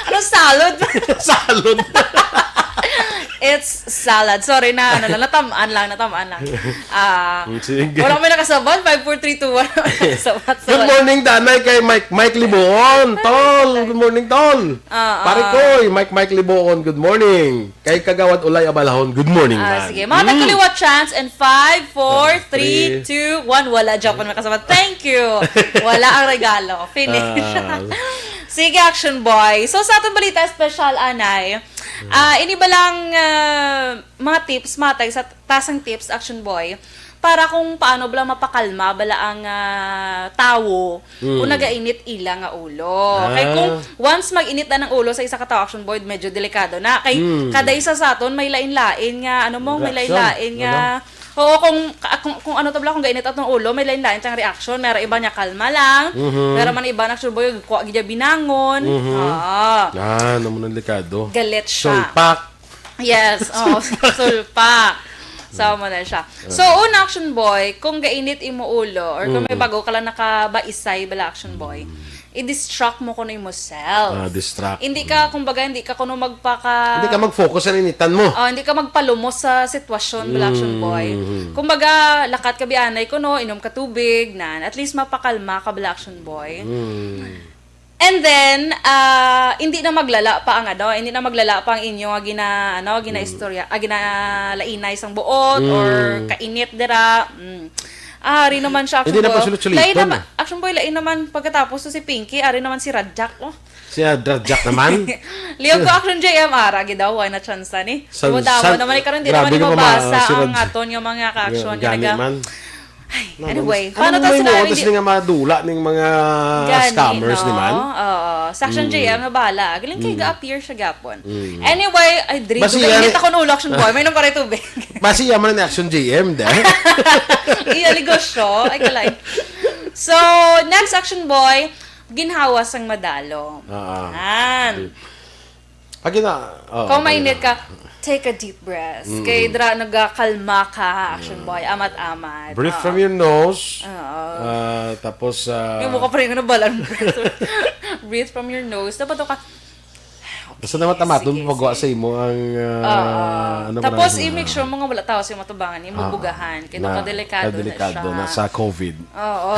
Ano salad? Salon. It's salad. Sorry na, ano lang, natamaan lang, natamaan lang. Ah, Sige. Wala may nakasabat. Five, four, three, two, one. Wala may nakasabat. So, Good wala. Morning, Danay, kay Mike, Mike Liboon. Tol, good morning, Tol. Ah, Pare ah. Koy, Mike, Mike Liboon, good morning. Kay Kagawad Ulay Abalahon, good morong, Ah, man. sige. Mga tagkaliwa chance and five, four, Three. three, two, one. Wala, Japan, may kasama. Thank you. Wala ang regalo. Finish. Ah. Sige, Action Boy. So, sa atong balita special, anay, ah, ini ba lang ah, mga tips, matay sa tasang tips, Action Boy, para kung paano bala mapakalma bala ang ah, tawo kung nagainit ila nga ulo. Kay kung Ah. once mag-init na ng ulo sa isa ka tawo, Action Boy, medyo delikado na. Kay Mm. kada isa sa aton may lain-lain nga, ano mo, may Reaksyon. lain-lain nga. Oo, kung, ka- kung, kung ano to bala, kung gainit atong ulo, may lain-lain siyang reaction. Meron iba niya kalma lang. Mhm. Meron man iba na, Action Boy, kuha gid niya binangon. Mhm. Ah, Ah, naman ang delikado. Galit siya. Sulpak. Yes, oh, sulpak. So, mo na siya. So, una, Action Boy, kung gainit imo ulo or kung may bago ka lang nakabaisay bala, Action Boy, i-distract mo kuno imo self. Ah, distract. Hindi ka, kumbaga, hindi ka kuno magpaka... Hindi ka mag-focus sa initan mo. Oh, hindi ka magpalumos sa sitwasyon, bala, Action Boy. Mm. Kumbaga, lakat ka bianay kuno, inom ka tubig, nan. At least mapakalma ka, bala, Action Boy. Mm. And then, ah, hindi na maglala pa ang ano, hindi na maglala pa ang inyo nga gina, ano, ginaistorya, ah, ginalainay sang buot or Mm. kainit dira. Mm. Ah, ari naman siya, Action Hindi na Boy. pa sulit-suliton, Lain naman, eh. Action Boy, lain naman pagkatapos to si Pinky, ari naman si Rajak, oh. Siya, Rajak naman. Liog ko, Action J M R, agi daw, why na chance ni? San- Tumatawa san- naman, ikaw hindi grabe naman ka ma-, mabasa si ang Raj-, aton nga mga ka-action. Gani Ganaga. man. Anyway, Ano paano mo ta may sinabi mga ni nga madula ning mga Gani, scammers no? ni man? Oo. Sa Action J M na bahala. Galing kay ga-appear siya gapon. Mm. Anyway, ay, diri, Basi gainit yan- ako ng ulo, Action Boy. May nung karay tubig. Basi yaman ni Action J M, da? Iya, negosyo. Ay, kalay. So, next, Action Boy, ginhawa sang madalo. Oo. Yan. Agi na. Oh, Kung okay mainit na. ka, take a deep breath. Kay dra nagakalma ka, Action Boy. Amat-amat. Breathe Oo. from your nose. Oo. Ah, tapos, ah, May mukha pa rin ano, balan breath. Breathe from your nose. Dapat ka, basta naman tamaton Sige, pagwa sige. sa imo ang, ah, Oo. ano Tapos, ba na- i-make sure mo nga wala tao sa imo tubangan, imo Ah, bugahan. Kaya na- nakadelikado na kadelikado siya. Na sa COVID. Oo.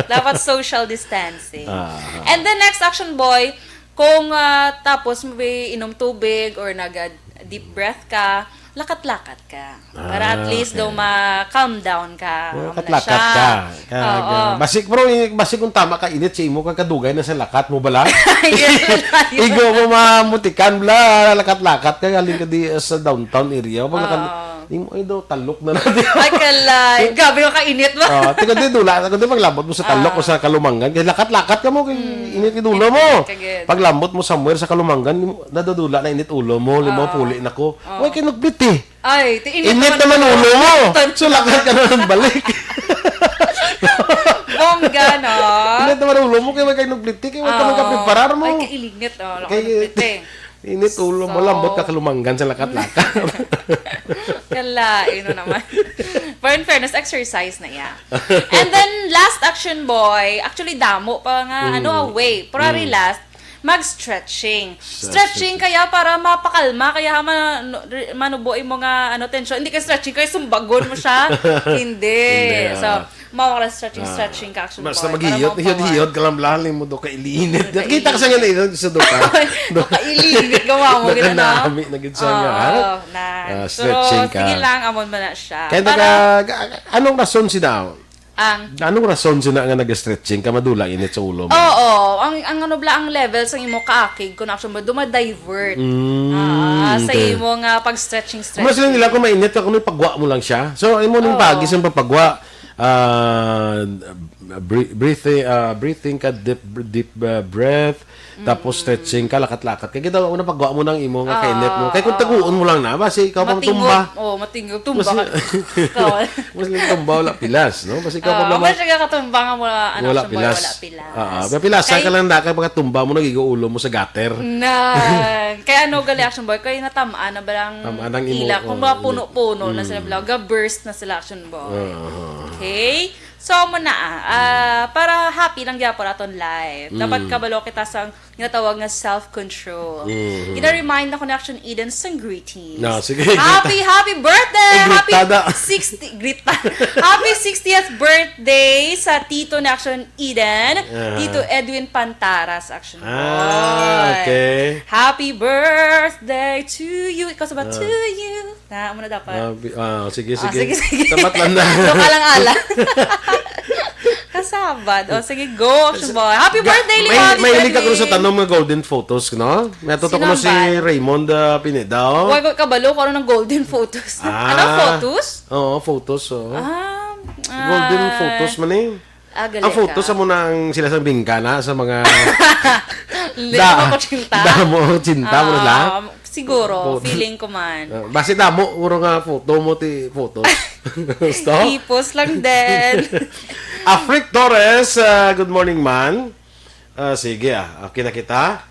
Dapat social distancing. Ah. And then next, Action Boy, kung ah, tapos mo ba inom tubig or nag ah, deep breath ka, lakat-lakat ka. Para at Ah, least okay. daw ma-calm down ka. Ah, Amo na lakat-lakat siya. ka. Kag, Oo. ah, basig, pero, basig kung tama ka init sa imo, kag kadugay na sa lakat mo bala. Yes. Igo mo mamutikan bala, lakat-lakat ka, galing ka di sa downtown area. Pag lakat, Oo. Imo ay daw, talok na natin. Ay, kalay. Grabe ka kainit ba? Ah, tiga di dula, tiga di paglambot mo sa talok Ah. o sa kalumanggan, kay lakat-lakat ka mo, kay Mm, init yung ulo mo. Init, kagid. Paglambot mo somewhere sa kalumanggan, nadadula na init ulo mo, limo Ah. puli na ko. Ah. Uy, kay nagpiti. Ay, ti init Init naman naman ulo. ulo mo. Tan- So, lakat ka na ng balik. Bongga, no? Init naman ulo mo, kay may kayo nagpiti, kay wala ka Ah. magkapreparar mo. Ay, kailingit, oh. Lakat Kay- ng piti. Init ulo mo, So, lambot ka kalumanggan sa lakat-lakat. Kalain mo naman. Pero in fairness, exercise na iya. And then, last action, boy. Actually, damo pa nga, Mm. ano, away. Pero Mm. last, mag-stretching. Stretching. Stretching kaya para mapakalma, kaya ha, ma-, no, re-, manubo yung mga, ano, tension. Hindi ka stretching, kaya sumbagon mo siya. Hindi. Hindi, So, ah. Mao ka lang stretching, Ah. stretching ka, action Basta boy, para maghiyot, mapawal. hiyot-hiyot ka lang, lalim mo do ka ilinit. Nakita ka sa nga na, sa do ka. Do ka ilinit, gawa mo, gina, no? Nakanami na gid sa nga, ha? Oo, na. Ah, Pero, stretching ka. sige lang, amon man na siya. Kaya Para naka-, anong rason sina? Ang Anong rason sina nga nag-stretching ka? Madula init sa ulo mo? Oo, ang, ang ano bala, ang level sa imo kaakig, kung action mo, duma-divert. Mm, Ah, sa okay. imo nga pag-stretching, Mas lang nila stretching. kung mainit ka, kung ipagwa mo lang siya. So, imo nang Oo. pagi sa pagpagwa. Ah, bre-, breathing, ah, breathing ka, deep, deep, ah, breath, tapos Mm. stretching ka, lakat-lakat. Kaya kita, una pagwa mo ng imo nga kainit mo. Ah, Kaya kung oo. taguon mo lang na, basi ikaw pang Matingog. tumba. Oh, matingog. Tumba Mas, ka. Ikaw. mas lang tumba, wala pilas, no? Basi ikaw Ah, pang mas siya katumba nga mula, ano, wala siya, pilas. wala pilas. Ah, ah, may pilas, Kay ka lang na, kaya pagkatumba mo, nagigo ulo mo sa gutter. Nan. Kaya ano, gali, action boy, kaya natamaan na ba lang Tamaan ang imo, ila? Kung oh, mga puno-puno na sila, mm. bala, ga-burst na sila, action boy. Ah, ah, ah. Okay? So, amo na, ah, ah, para happy lang gyapon aton life. Dapat Mm. kabalo kita sa ginatawag nga self-control. Mm. Gina-remind ako ni Action Eden sang greetings. No, sige. Happy, happy birthday! Eh, Happy gritada. sixty, grita. Happy sixtieth birthday sa tito ni Action Eden, Aha. Tito Edwin Pantaras, Action Ah, Boy. okay. Happy birthday to you. Ikaw sa ba? Ah. To you. Na, amo na dapat. Ah, bi-, ah, sige, Ah, sige. sige, sige. Dapat lang na. Doon ka lang, ala. Kasabad. O, sige, go, Action Boy. Happy Ga-, birthday, may, Lima, may happy hilig ako sa birthday. tanong nga golden photos, no? May atutok Sino ko ang si ban? Raymond, ah, Pineda, oh. Huwag ko kabalo kung ano ng golden photos. Ah. Ano, photos? Oo, photos, oh. Ah, Golden ah. photos man eh. Ah, gali Ang photo ka. sa muna ang sila sa bingkana, sa mga Li-, da-, mga kutsinta? damo ang tsinta mo na Ah, lang. siguro, Photo. feeling ko man. Ah, basi damo, uro nga photo mo ti photos. Gusto? Ipos lang din. Afric Torres, ah, good morning, man. Ah, sige, ah. Okay na kita.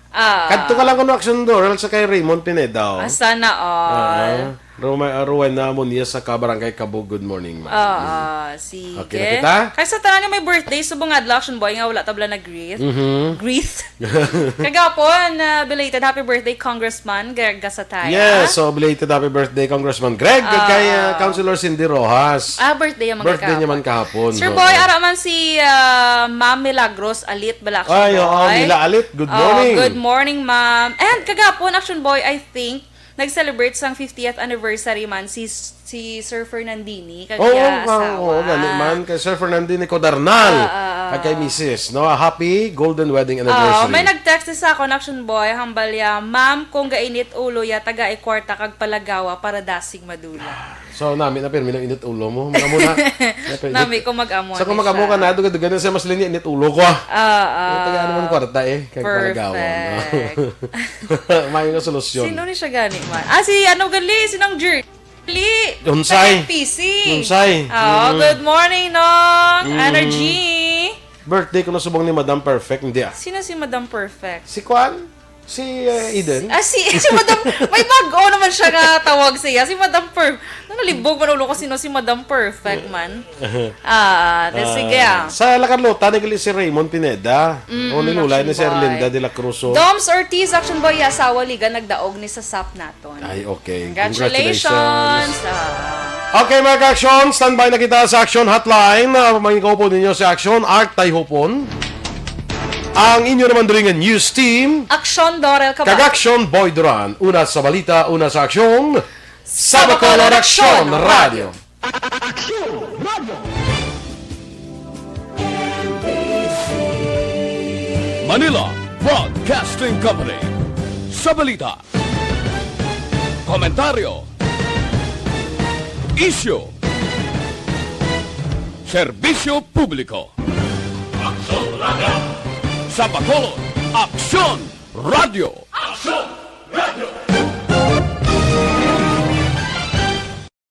Ah. Kadto ka lang kuno, Action Doral, sa kay Raymond Pineda, oh. Ah, sana all. Ah, Roma-, Rowena Munoz sa ka, Barangay Cabug, good morning, ma'am. Ah, ah, sige. Okay na kita? Kay sa tanan nga may birthday, subong adlaw, Action Boy, nga wala ta bala nag-greet. Mhm. Greet. Kagapon, ah, belated happy birthday, Congressman Greg Gasataya. Yes, so belated happy birthday, Congressman Greg, Ah. kay, ah, Councilor Cindy Rojas. Ah, birthday niya man Birthday niya man kahapon. kahapon. Sir Oo. Boy, ara man si, ah, Ma'am Milagros Alit bala, Action Ay, oo, Boy. Mila Alit. Good Oh, morning. good morning, ma'am. And kagapon, Action Boy, I think, nag-celebrate sang fiftieth anniversary man si, si Sir Fernandini, kag Oo, iya oo, asawa. oo, gani man. Kay Sir Fernandini Codarnal, Ah, ah, ah. kag kay misis, no? Happy golden wedding Ah, anniversary. may nag-text sa akon, Action Boy, hambal ya, "Ma'am, kung gainit ulo ya, tagai kwarta kag palagawa para dasig madula." So, nami na, pirmi na init ulo mo. Mga muna. Nami ko mag-amo Sa kung na mag-amo siya. ka na, dugay-dugay na siya, mas linya init ulo ko, ah. Ah, ah. Eh, taga naman kwarta, eh. Kag palagawa, no? Perfect. Mayo nga solusyon. Sino ni siya gani man? Ah, si ano gali? Si Nang Jerly. Unsay? Sa F P C. Unsay? Oh, Mm. good morning, Nong. Mm. Energy. Birthday ko na subong ni Madam Perfect, hindi, ah. Sino si Madam Perfect? Si Kwan? Si, uh, Eden? Ah, si, si Madam, may bag-o naman siya nga tawag siya. Si Madam Per-, nalibog man ulo ko sino si Madam Perfect man. Ah, then sige, ah. Sa La Carlota, nagali si Raymond Pineda. Mm, O, nilulay ni Action si Erlinda Boy. de la Cruz, oh. Doms Ortiz, Action Boy, asawa liga, nagdaog ni sa sap naton. Ay, okay. Congratulations. Congratulations. Ah. Okay, mga ka-action, standby na kita sa Action Hotline. Ah, may kaupo ninyo si Action, Art Tayhupon. Ang inyo naman diri nga news team. Action Dorel Cabal. Kag Action Boy Duran. Una sa balita, una sa aksyon. Sa Bacolod Action Radio. Action Radio. Manila Broadcasting Company. Sa balita, komentaryo, Isyu. Serbisyo publiko. Aksyon Radio. Sa Bacolod, Aksyon Radio.